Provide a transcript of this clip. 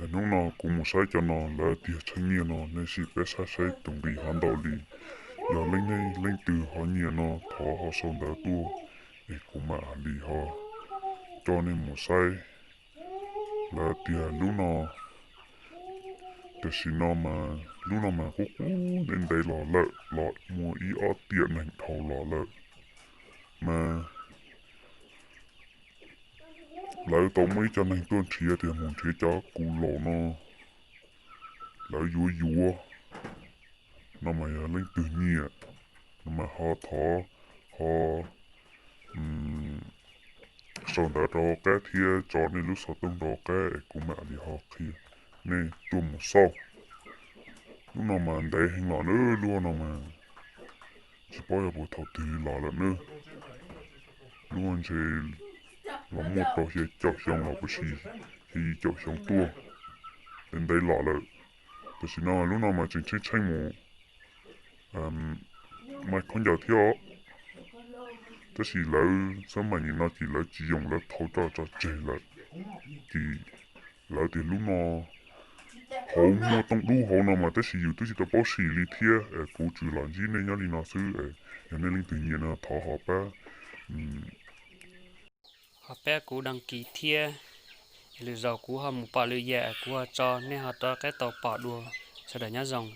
Hnub no kuv mus saib cov no lawv tiag tsheej nyiaj no, nej sim peb saib saib tus nqi ho ntau li. Yog leej twg ho nyiam no thov ho sau ntawv tuaj es kuv mam li ho coj nej mus saib. Lawv tiag lub no, tam sim no mas lub no mas qub qub ntev ntev los lawm, los muaj ib ob tiam neeg dhau los lawm. Mas lawv tau muaj ib co neeg tuaj nrhiav tias mus nrhiav cov kuv laus no, lawv yuav yuav no mas yog leej twg nyiam no mas ho thov ho sau ntawv rau qab thiab tso nej lub xov tooj rau qab es kuv mam li ho qhia nej tuaj mus xauj. Lub no mas ntev heev los na, lub no mas tsis paub yog puas thaum twg los lawm na. Lub no ntshe los muaj rau xya caum xyoo los puas sis xya yim caum xyoo tuaj, ntev ntev los lawm. Tam sim no lub no mas tseem tsheej tsheej mus, mas khaub ncaws thiab os. Tab sis lawv xab mam nyim no ces lawv tsis yoos, lawv thau coj tso tseg lawm. Ces lawv tias lub no hauv muaj tooj dub hauv no mas tab sis yus twb tsis tau paub sim li thiab, kuv tsuas los ntsib nej nyob li no xwb. Yog nej leej twg nyiam no thov ho pab, ho pab kuv đăng ký thiab, lwm zaus kuv ho mus pom lwm yam kuv ho tso nej ho rov qab tau pom dua. Sawv daws nyob zoo.